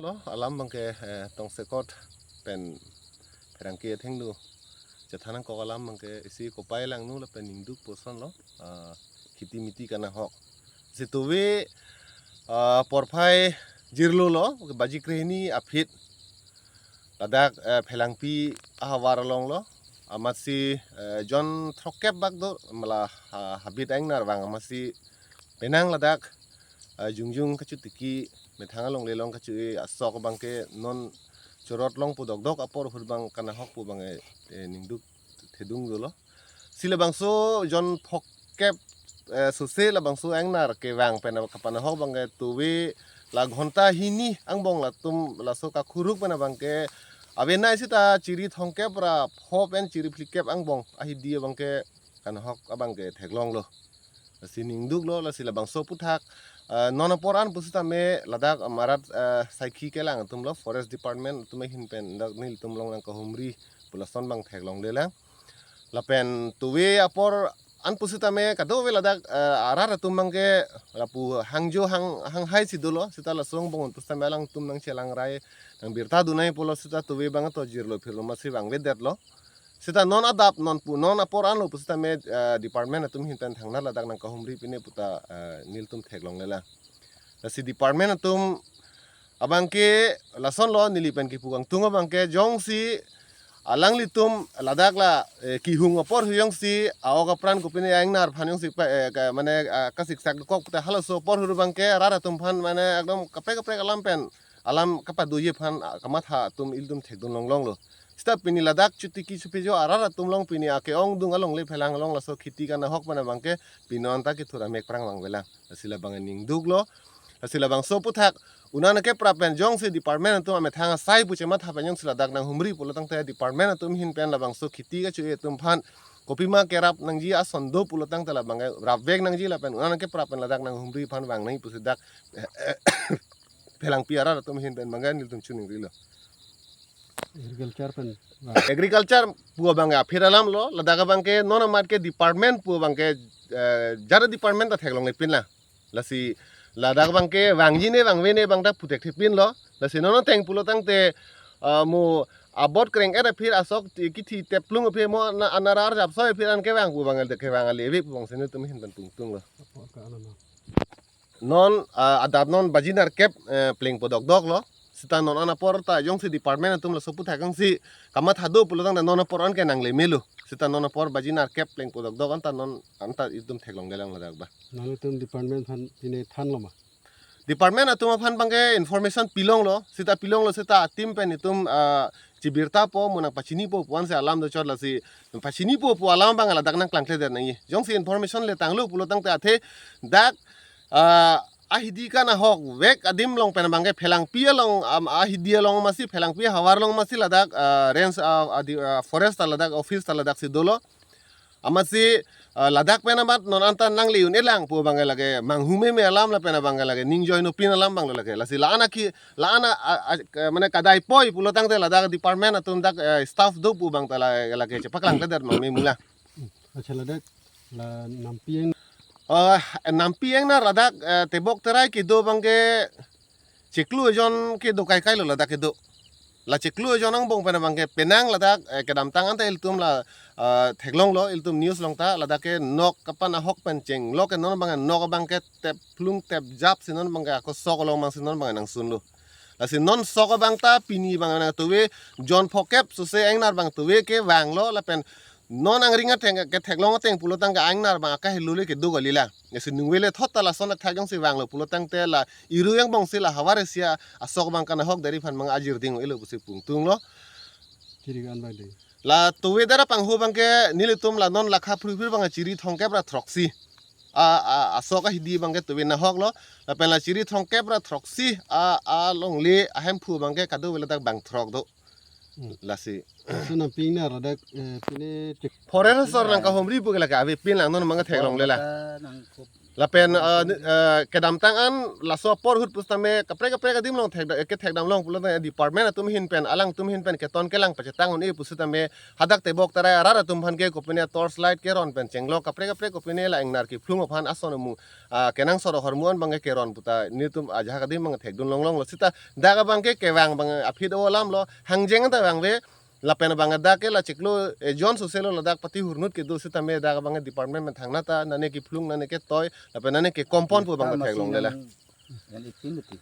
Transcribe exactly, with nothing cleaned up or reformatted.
Lo, alam abangke, eh, tongsekot pen pherangke athengno chethan nangkok alam abangke isi kopai langno lapen ningduk puson lo, ah, kheti miti kanahok. Situve, ah, porphai jirlo lo, baji krehini aphi ladak, eh, Phelangpi ahavar along lo, amatsi, eh, jon throkkep bak do, mala ha-, habit ingnar vang amatsi penang ladak, eh, jongjung kachotiki methang alongle along kacho-e asok abangke non chorot longpo dokdok apor ahut abang kanahok pu abang, eh, eh, ningduk thedung dolo. Si labangso jon throkkep, eh, sose labangso ingnar kevang pen kapanahok abangke tuve la ghonta hini angbong latum laso kakhuruk pen abangke avenai sita chiri thomkep ra pho pen chiri phlikep angbong ahidi abangke kanahok abangke theklonglo. Lasi ningduklo, lasi labangso aphuthak, eh, non apor an pusitame ladak amarat, eh, saikhi kelang atumlo, Forest Department atum ahin pen dak nelitum along nangkahumri pu lason abang theklonglelang. Lapen tuve apor an pusitame kadokave ladak, eh, arat atum abangke lapu hangjo hang, hanghai si dolo, sita laso angbong pusitame alangtum nangchelangrai nangbirta dunnoi pulo sita tuve abang to jirlo phirlo amatsi vangvedetlo. Sita non adap non pu non apor anlo pusitame, eh, department atum ahin pen thangnat ladak nangkahumri pine puta, eh, nelitum theklonglelang. Lasi department atum abangke lasonlo neli pen kipu kangtung abangke jongsi alanglitum ladak la, eh, kehung apor ahut jongsi a-ok apran kopine ingnar aphan jongsi pa, eh, ka, mane, ah, kasiksak dokok pute halaso apor ahut abangke arat atum aphan mane ekdom kaprek kaprek alam pen alam kapadoji aphan, ah, kamatha atum ilitum thekdun longlonglo. Sita pini ladak chotiki chopejo arat atum along pini ake-ongdung alongle Phelang along laso kheti kanahok pen abangke pini non ta kethur amek prang vangvelang. Lasi labang ningduklo. Lasi labangso aphuthak unan kepra pen jongsi department atum amethang asai pu chematha pen jongsi ladak nanghumri pulo tangte department atum ahin pen labangso kheti kacho-e atum aphan kopima kerap nangji ason do pulo tangte labang rapvek nangji lapen unan kepra pen ladak nanghumri aphan vangnoi pusi dak Phelangpi arat atum ahin pen abangke nelitum chiningrilo. Agriculture pen. Agriculture pu abangke aphi alamlo, ladak abangke non amat ke department pu abangke, eh, jara department ta theklonglepinlang. Lasi ladak abangke vangjine vangvene abang ta puthekthe pinlo. Lasi non ateng pulo tangte, ah, mo abot kreng-et aphi asok ti-, kithi teplung aphi mo na, anarar japsoi aphi an kevang pu abang kevang aleve pu abang si nelitum ahin pen pungtunglo. Apor ka ano no. Non, ah, adap non baji nerkep, eh, plengpo dokdoklo. Sita non an apor ta jongsi department atum laso aphuthak jongsi kamatha do pulo tangte non apor anke nanglemelo. Sita non apor baji nerkep plengpo dokdok anta non anta itum theklonglelang ladak ba. Nangtum department aphan pine thanlo ma? Department atum aphan abangke information pilonglo, sita pilonglo sita a-team pen itum, ah, chibirtapo mo nangpachinipo pu ansi alam dochot lasi pachinipo pu alam abang ladak nangklangkledet nangji. Jongsi information le tanglo pulo tangte athe dak, ah, ahidi kanahok vek adim along pen abangke Phelangpi along, am, ahidi along amatsi Phelangpi ahavar along amatsi ladak, ah, range, ah, adi, ah, forest ta ladak office ta ladak si dolo. Amatsi, ah, ladak pen amat non anta nangle-un-elang pu abangke lake manghumeme alam lapen abangke lake ningjoinopin alam abanglo lake. Lasi la-an aki, la-an a, a, a, ke, mane kadaipoi pulo tangte ladak department atum dak, eh, staff do pu abang ta la, lake chepaklangkledet mangme mula. Acha ladak la nampi eng. Eh, nampi ingnar ladak, eh, tebok terai kedo abangke chiklo ejon kedo kaikailo ladak kedo. La chiklo ejon angbong pen abangke penang ladak, eh, kedamtang anta ilitum la, eh, theklonglo ilitum news along ta ladak ke nok kapanahok pen chenglok ke non abangke nok abangke tepplung tepjap si non abangke ako sok along abang si non abangke nangsunlo. Lasi non sok abang ta pini abang nangtuve jon phokep sose ingnar abang tuve kevanglo lapen non angring ateng ketheklong ateng pulo tangte ingnar abang akahelo le kedo kalila. Lasi ningve le thot ta lason athak jongsi vanglo pulo tangte la iru angbong si la havar isi asok abang kanahok deri aphan abang ajir ding-elo pusi pungtunglo. Chiri kan abang dei. La tuve dara panghu abangke nelitum la non lakha phruphru abang chiri thomkep ra throksi. A, a, asok ahidi abangke tuve nahoklo. Lapen la chiri thomkep ra throksi a, alongle ahemphu abangke kadokave ladak bang throk do. Hmm. Lasi. So nampi ingnar ladak, eh, pine chek. Forest asor nangkahumri pu ke lake avepinlang non abangke theklonglelang. Nangkok Lapen uh, ni- uh, kedamtang an laso apor ahut pusitame kaprek kaprek adim along thek, kethekdam long pulo tangte department atum ahin pen, alangtum ahin pen keton kelang pachetang un-e pusitame hadak tebok tarai arat atum aphan ke kopine torch light keron pen chenglok, kaprek kaprek kopine la ingnar kephlung aphan ason amu uh, kenangsot ahormu an abang ke keron puta nelitum ajahak adim abang thekdun longlonglo, sita dak abang ke kevang abang aphi do alam lo, hangjeng ta vangve. Lapen abang dak ke la chiklo eh, John Soselo ladak pati hurnut kedo, sitame dak abang department pen thangnat ta nane kephlung, nane ketoi, lapen nane kekompon pu abang theklonglelang. Yan eighteen betul.